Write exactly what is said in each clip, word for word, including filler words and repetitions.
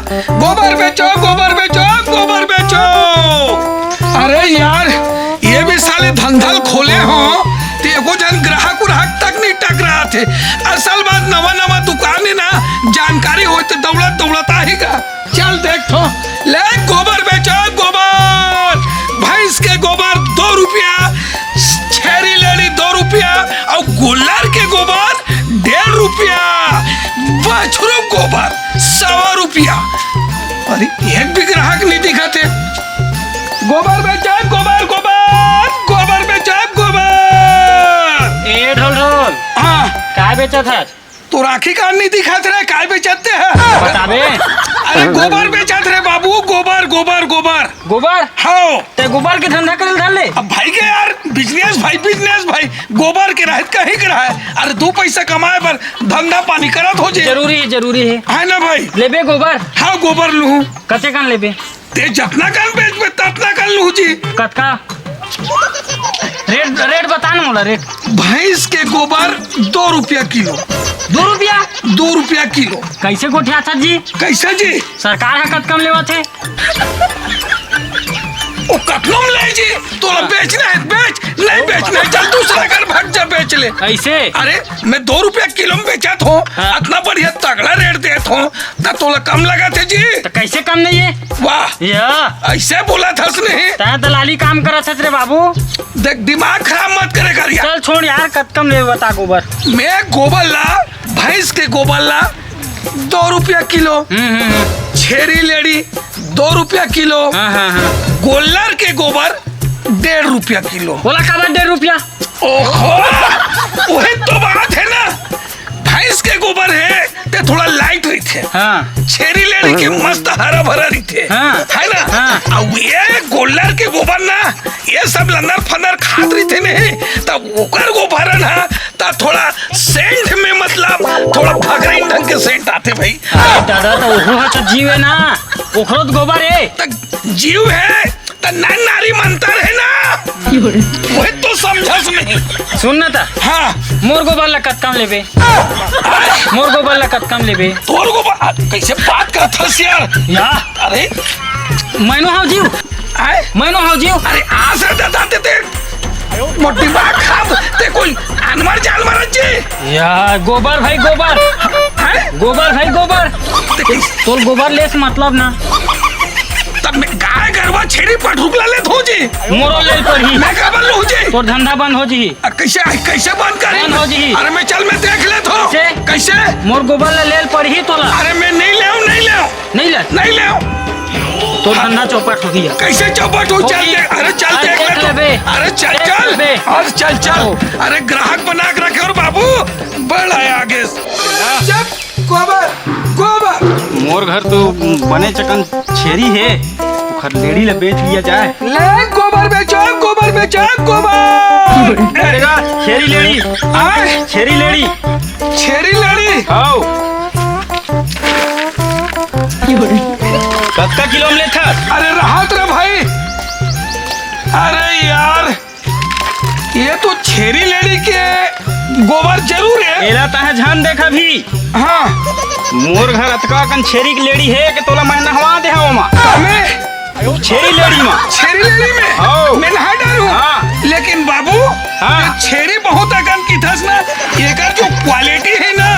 गोबर बेचो, गोबर बेचो, गोबर बेचो। अरे यार, ये भी साले धंधा ल खोले हो, ते एको झन ग्राहक उराहक तक नहीं टकरात हे। असल बात, नवा नवा दुकान हे ना, जानकारी होय ते दौड़त दौड़त आही गा। चल देख तो, ले गोबर बेचो, गोबर। भैंस के गोबर दो रुपया, छेरी लेड़ी दो रुपया, अउ गोल्लर के गोबर डेढ़ रुपया, बछरू गोबर सवा रुपया। अरे, एक भी ग्राहक नहीं दिखत हे। गोबर बेचब, गोबर, गोबर, गोबर बेचब, गोबर। ए ढोल ढोल, हाँ। काय बेचत हस? तोर आँखी कान नहीं दिखत रे, काय बेचत हे? बताबे। अरे, गोबर बेचत रे बाबू, गोबर, गोबर, गोबर। गोबर? हाँ। ते गोबर के धंधा करे ल धर ले। अब भाई के यार, business भाई, business भाई, गोबर के रहे त कहीं के रहे। अरे, दू पैसा कमाए बर धंधा पानी करत हो जे। जरूरी हे, जरूरी हे। है ना भाई? लेबे गोबर? हाँ, गोबर लूहूँ। कते कन लेबे? ते जतना कन बेचबे, ततना कन लूहूँ जी। कतका? रेट, रेट बता ना मोला, रेट। भैंस के गोबर दो रुपया किलो। दो रुपया? दो रुपया किलो। कैसे गोठियाथस जी? कैसे जी? सरकार ह कतका म लेवत हे? ओ कतनो म ले जी, तोला बेचना हे त बेच, नहीं बेचना हे चल दूसरा घर भग जा बेच ले। ऐसे? अरे मैं दो रुपया किलो म बेचत हों, हाँ। अतना बढ़िया तगड़ा रेट देत हों, त तोला कम लगत हे जी? त कैसे कम नहीं हे? वाह। या। ऐसे बोलत हस नहीं। तैं दलाली काम करत हस रे बाबू। देख दिमाग खराब मत करे कर यार। चल छोड़ यार, कतका म लेबे बता गोबर। मैं गोबर ला, भैंस के गोबर ला दो रुपया किलो, हम्म, हम्म, हम्म। छेरी लेड़ी दो रुपया किलो, हाँ, हाँ, हाँ। गोल्लर के गोबर डेढ़ रुपया किलो। ओला काबर डेढ़ रुपया? ओहो, वही तो बात है ना, भैंस के गोबर हे ते थोड़ा light रहिथे, हाँ। छेरी लेड़ी के मस्त हरा भरा रहिथे, हाँ। है ना? हाँ। अब ये गोल्लर के गोबर ना, ये सब लंदर फंदर खात रहिथे नहीं, तब ओकर गोबर ना, त थोड़ा scent में, मतलब थोड़ा भगरइन ढंग के scent आथे भाई। अरे दादा, त ओहो ह त जीव हे ना, ओखरो त गोबर हे। त जीव हे, त नर नारी म अंतर हे ना, वही तो समझस नहीं। सुन ना त, हाँ। मोर गोबर ला कतका म लेबे? मोर गोबर ला कतका म लेबे? तोर गोबर, आ, कैसे बात करत हस यार? या। अरे। मैं नो हव जीव। आय? मैं नो हव जीव। अरे, आस रे दादा, ते, ते मोर दिमाग खराब, ते कोई अनमर जानवर हे जी? या, गोबर भाई, गोबर। हैं? गोबर भाई, गोबर। ते कोई तोर गोबर ले से मतलब ना। तब मैं गाय, गरवा, छेरी, पठरूख ला लेत हों जी। मोरो ले ल पड़ही। मैं काबर लूँ जी? तोर धंधा बंद हो जी। आ, कैसे, कैसे बंद करी? बंद हो जी। अरे मैं चल, मैं देख लेत हों। कैसे? कैसे? मोर गोबर ला ले ल पड़ही तोला। अरे मैं नहीं लेव, नहीं लेव। नहीं ले। नहीं ले। तोर धंधा चौपट हो गया। कैसे चौपट हो? चल होगी। देख, अरे चल अरे देख देख ले तो। लेबे। अरे चल, देख चल। लेबे। अरे चल, चल। आओ। अरे ग्राहक बना के रखे हो बाबू, बढ़ आया आगे। जब गोबर, गोबर। मोर घर तो बने चकन छेरी हे, ओखर लेड़ी ला बेच लिया जाए। ले गोबर बेचो, गोबर बेचो, गोबर। ए, देखा, छेरी लेड़ी। आय? छेरी लेड़ी। छेरी लेड़ी। हाव। कतका किलो म लेथस? अरे रहत रे भाई, अरे यार, ये तो छेरी लेड़ी के गोबर जरूर हे। एला तैं झन देख अभी। हाँ। मोर घर अतका कन छेरी के लेड़ी हे कि तोला मैं नहवा देहँव ओमा। कामे? छेरी लेड़ी म। छेरी लेड़ी में? हाव। मैं नहा डारूँ। हाँ। लेकिन बाबू, हाँ। ये छेरी बहुत अकन किथस ना, एकर जो quality हे ना,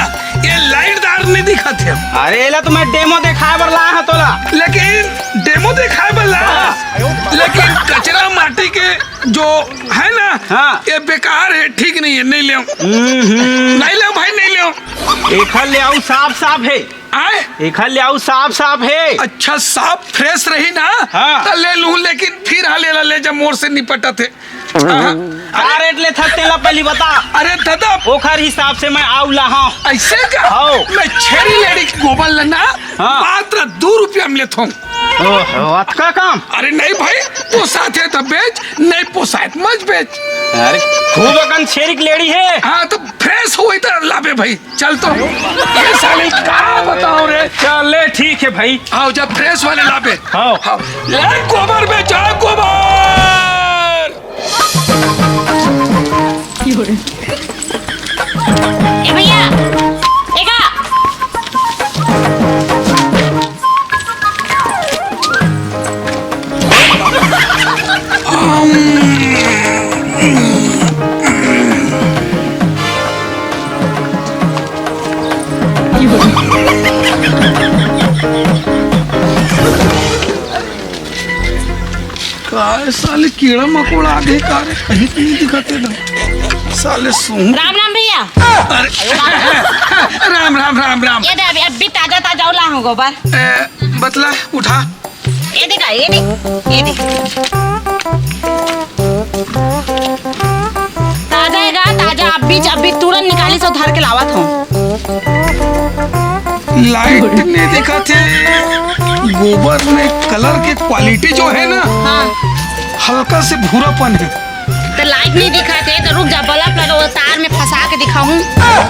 ये लाइटदार नहीं दिखत हे। अरे, एला तो मैं demo देखाय बर लाय हँव तोला। लेकिन demo देखाय बर लाय हँव। हाँ। लेकिन कचरा माटी के जो हे ना, हाँ। ये बेकार हे, ठीक नहीं हे, नहीं लेव। हम्म, हम्म। नहीं लेव भाई, नहीं लेव। एखर ले अउ साफ साफ हे। आय? एखर ले अउ साफ साफ हे। अच्छा, साफ fresh रही ना, हाँ। त ले लूँ, लेकिन फिर हाँ, ले ला, ले जा, मोर से निपटत हे। हाँ। का rate लेथस तेला पहिली बता। अरे दादा। ओखर हिसाब से मैं अउ लाहूँ। ऐसे का? हाव। मैं छेरी लेड़ी के गोबर ला ना, हाँ। मात्र दू रुपया म लेथों। ओहो, अतका कम? अरे नहीं भाई, पोसात हे त बेच, नहीं पोसात मत बेच। अरे, खूब अकन छेरी के लेड़ी हे। हाँ, त fresh होही त लाबे भाई। चल तो, ये साले का बताओ रे। चल ले, ठीक हे भाई। आओ, जब fresh वाले लाबे। हाँ। हाँ। ले गोबर बेचो, गोबर। ए भैया, एगा। काय साले कीड़ा मकोड़ा आ गे का रे, कहीं तो नहीं दिखत हे ना साले। सूंघ। राम राम भैया। अरे राम राम राम राम। ये दे, अभी अभी ताजा ताजा उला हूँ गोबर। ए, बतला उठा। ये देखा, ये देख, ये देख। ताजा हे गा, ताजा, अभी अभी तुरंत निकाली से धर के लावत हूँ। लाइट नहीं दिखत हे, गोबर में कलर के क्वालिटी जो है ना, हाँ। हल्का से भूरापन है। तो लाइट नहीं दिखत हे तो रुक जा, बल्ब लगा, वो तार में फंसा के दिखाऊं।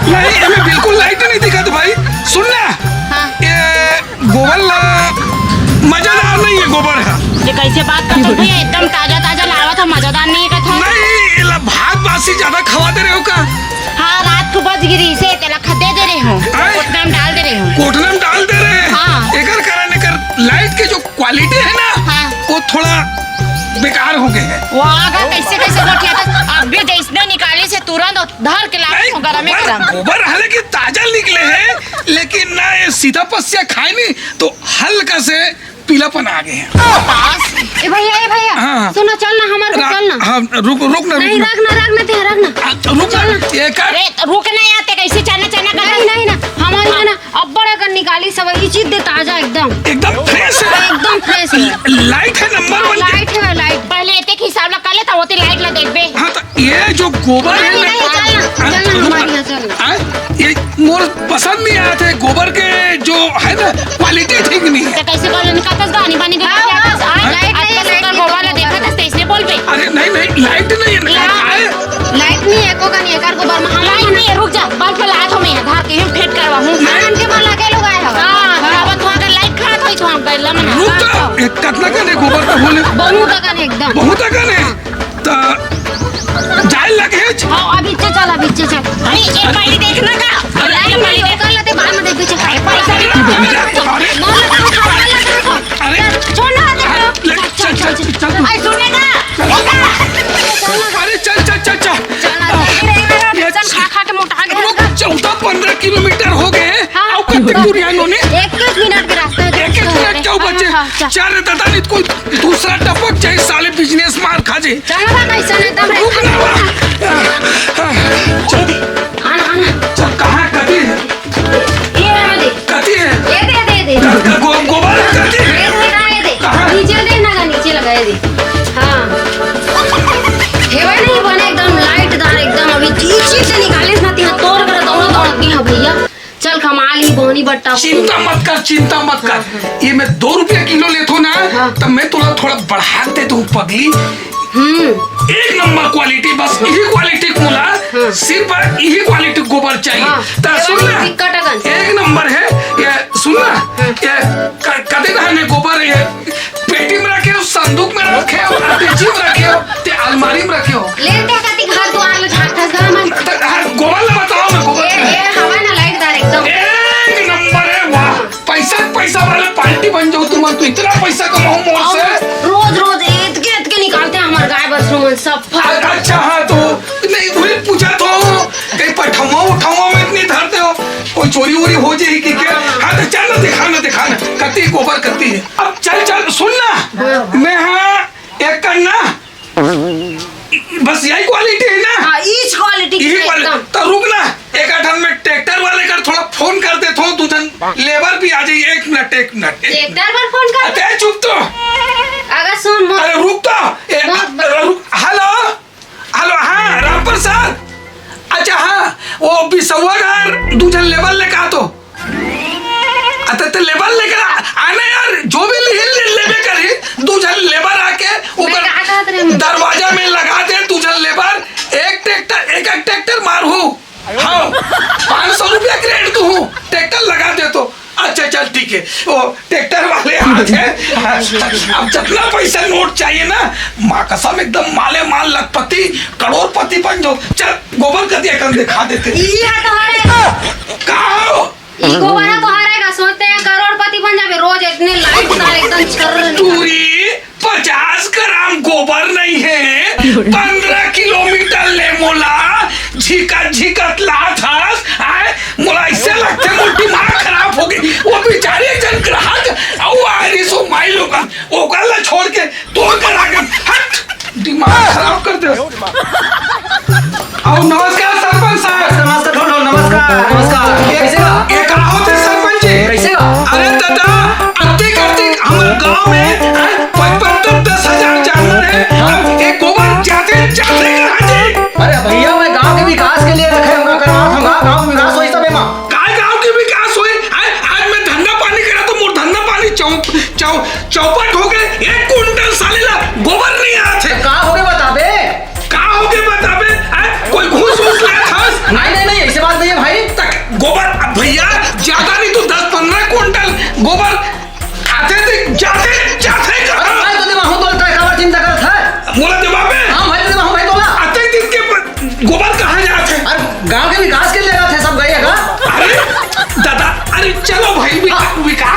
नहीं, एमे बिल्कुल लाइट नहीं दिखत भाई। सुन ना, हाँ। ये गोबर ला मजेदार नहीं है, गोबर है। ये कैसे बात करते हो भैया, एकदम ताजा ताजा लावा था, मजेदार नहीं है कथा। नहीं, एला भात बासी ज्यादा खवाते रहे हो का? हाँ, रात को बच गिरी से तेला खा दे दे रहे हो, हैं? कोटना में डाल दे रहे हो। कोटना में डाल दे रहे हैं। हाँ। एकर कारण एकर लाइट के जो क्वालिटी है ना, हाँ। वो थोड़ा बेकार हो गए है। वो आगा कैसे कैसे गोठिया था, अभी जैसने निकाली से तुरंत धर के लावे नहीं, हो गरमे गोबर, गरम। गोबर हालांकि ताजा निकले है, लेकिन ना ये सीधा पसिया खाए नहीं तो हल्का से पीलापन आ गए हैं। ए भैया, ए भैया, हाँ, हाँ। सुनो, चल ना, हमारे को रा-, चल ना। हाँ, रुक, रुक ना, रुक नहीं, ना। रख ना, रख ना, ते रख ना। आ, रुक ना, चल ना। एक अरे, रुक ना यार, ते कैसे चना, चना कर नहीं, नहीं ना, हमारे यहाँ ना, अब्बड़ अकन निकाली सब, ई चीज दे ताजा एकदम। एकदम फ्रेश है। एकदम फ्रेश है। लाइट है नंबर हाँ, वन के। लाइट है, लाइट। पहले एते के हिसाब ला कर ले, तब ओते लाइट ला देखबे। हाँ, तो ये जो गोबर है नहीं, ना, नहीं, चल ना, हाँ, चल ना, रुक हमारे ना। यहाँ चल ना। हाँ, ये मोर पसंद नहीं आया था, गोबर के जो है ना, क्वालिटी ठीक नहीं है। तो कैसे कर लेने का, कस गानी बनी गई हाँ, क्या, हाँ, कस? हाँ, लाइट नहीं है, आजकल लाइट सुंदर नहीं गोबर ला है। देखा था, तो इसने बोल बे। अरे नहीं, नहीं, लाइट नहीं है ना, लाइट। आए। लाइट नहीं है, को का नहीं है, कर गोबर में हमारे लाइट नहीं है, रुक जा, बल्ब ला तो मैं आधार के हम फिट करवा हूँ। लाइट के वाला के लोग आए हो। हाँ, हाँ। अब वहाँ का लाइट खा तो वहाँ बैला में ना। रुक जा, एक कतना का नहीं गोबर का बोले। बहुत अकन एकदम। बहुत अकन है। तो जाए लगे। हाँ, अब इच्छे चल, अब इच्छे चल। अरे, ये पानी देखना का? अरे, ये पानी देख। कर लेते, बाद में देख, पीछे। अरे, पैसा भी अरे, अरे। बोल, बोल, बोल, बोल, बोल। अरे। चल, छोड़ ना, अरे, देख। ले, चल, चल, चल, चल। अरे, सुनने का? अरे, चल, चल, चल, चल। चल ना, चल, चल, चल, चल। चल, खा, खा के मोटा गया। रुक, चौदह पन्द्रह किलोमीटर हो गए। हाँ। आओ, कत्ते दूर यहाँ नोनी? इक्कीस मिनट के रास्ता है। एक, एक मिनट क्या बचे? हाँ, हाँ, चल। चल रे दादा, नहीं तो कोई दूसरा टपक जाए, साले बिजनेस मार खा जाए। चल ना, कैसे नहीं, तब रुक ना, वाह। चल। आना, आना। चल, कहाँ कती है? ये रहा दे। कती है? ये दे, दे, दे। गो-, गोबर कती है? ये दे, ये दे। कहाँ? नीचे दे ना, नीचे लगा, ये दे। हाँ। हेवे नहीं बने एकदम लाइटदार, एकदम अभी चीज चीज से निकाले ना, तिहा तोर कर दौड़ा दौड़ा दिया भैया। चल कमा ली बोनी बट्टा। चिंता मत कर, चिंता मत कर। हाँ, हाँ। ये मैं दो रुपया किलो लेथो ना, हाँ। तब मैं तुला थोड़ा बढ़ा दे दूँ पगली। हम्म। एक नंबर क्वालिटी, बस यही क्वालिटी मोला, हाँ। सिर्फ यही क्वालिटी गोबर चाहिए। हाँ। ता सुन ना, दिक्कत अगन। एक नंबर है, ये सुन ना, हाँ। ये क-, कदे रहने गोबर ये पेटी में रखे हो, संदूक में रखे हो, अटैची में रखे हो, ते अलमारी में रखे हो। लेते कति घर द्वार में झांकथस घर में। त, हाँ, गोबर ला बताओ ना, गोबर। ए, ए, हवा ना लाइटदार एकदम। एक नंबर है, वाह। पैसा, पैसा वाले पार्टी बन जाओ तुम, तो इतना पैसा कमाओ मोर से। रोज, रोज इतके, इतके निकालते हैं हमारे गाय बछरू मन सब। अ-, अच्छा, हाँ, तो नहीं, वही पूछा तो, कहीं पठवा उठवा में इतनी धरते हो, कोई चोरी वोरी हो जाए कि क्या? हाँ, तो चल ना, दिखा ना, दिखा ना, कती गोबर कती है। अब चल, चल, सुन ना, हाँ। मैं हाँ, एक करना, बस यही क्वालिटी है ना? हाँ, इस क्वालिटी की यही क्वालिटी। एकदम। तो रुक ना, एक आठ में ट्रैक्टर वाले का थोड़ा फोन कर दे, थो दू जन लेबर भी आ जाइए। एक मिनट, एक मिनट, एक मिनट। ट्रैक्टर पर फोन कर? अरे चुप तो। अगर सुन, मो- अरे रुक तो। ए, मो- अरे रुक, हेलो। हेलो, हाँ, राम प्रसाद। अच्छा, हाँ, वो बिसौआ घर दू झन लेबर ले का तो। अते ते लेबर लेकर आ-, आना यार, जो भी ले, ले, लेबे करी, दू झन लेबर आके मैं ऊपर कहा कहत रहे हूँ। दरवाजा में लगा दे, दू झन लेबर, एक ट्रैक्टर, एक, एक ट्रैक्टर मार हूँ। हाँ, पाँच सौ रुपया के रेट तू हूँ, ट्रैक्टर लगा दे तो। अच्छा, चल, ठीक है। वो ट्रैक्टर वाले आज है। अब जितना पैसा नोट चाहिए ना, माँ कसम, एकदम माले माल, लखपति, करोड़पति बन जाओ। चल, गोबर कती एकन दिखा देते। ई है तोहरे। का हो? ई गोबर है तोहरे का, सोचते हैं करोड़पति बन जावे, रोज इतने लाइट तार एकदम छर्र निकाल। पूरी पचास ग्राम गोबर नहीं है, पन्द्रह किलोमीटर ले मोला झिकत झिकत लात हस, आय, मोला ऐसे लगते मोर दिमाग खराब हो गई। वो बेचारी एक जन ग्राहक, अउ आ रही सो माई लोगन, ओकर ला छोड़ के तोर कर आगे अउ नमस्कार सरपंच साहब। नमस्कार, नमस्कार, नमस्कार। ये, कैसे बा? ये का होथे सरपंच जी? कैसे बा? अरे दादा, अतिक अतिक हमर गांव में, हैं, पचपन तक दस हजार जानवर हे। हाँ। अब ये गोबर जाथे, जाथे कहाँ जी? अरे भैया, मैं गांव के विकास के लिए रखे हूँ, करवात हूँ, गांव, गांव में विकास होही सब एमा। काय गांव के विकास होही? हैं, आज मैं धंधा पानी करा तो मोर धंधा पानी चौप-, चौ-, चौपट हो गे। एक कुंटल साले ला गोबर नहीं आथे। का हो गे बताबे? का हो गे बताबे? हैं? कोई घूस वूस लेत हस? नहीं, नहीं, नहीं, ऐसे बात नहीं है भाई। तक गोबर, अब भैया, ज्यादा नहीं तो दस पन्द्रह कुंटल गोबर आथे ते जाथे, जाथे अरे कहाँ? मैं तो देवाहूँ तोला, तैं काबर चिंता करत हस? मोला देवाबे? हाँ, मैं तो देवाहूँ भाई तोला। अतेक दिन के ब-, गोबर कहाँ जाथे? अरे गांव के विकास के लिए जाथे सब गए का? अरे दादा, अरे चलो भाई, विका-, हाँ। विकास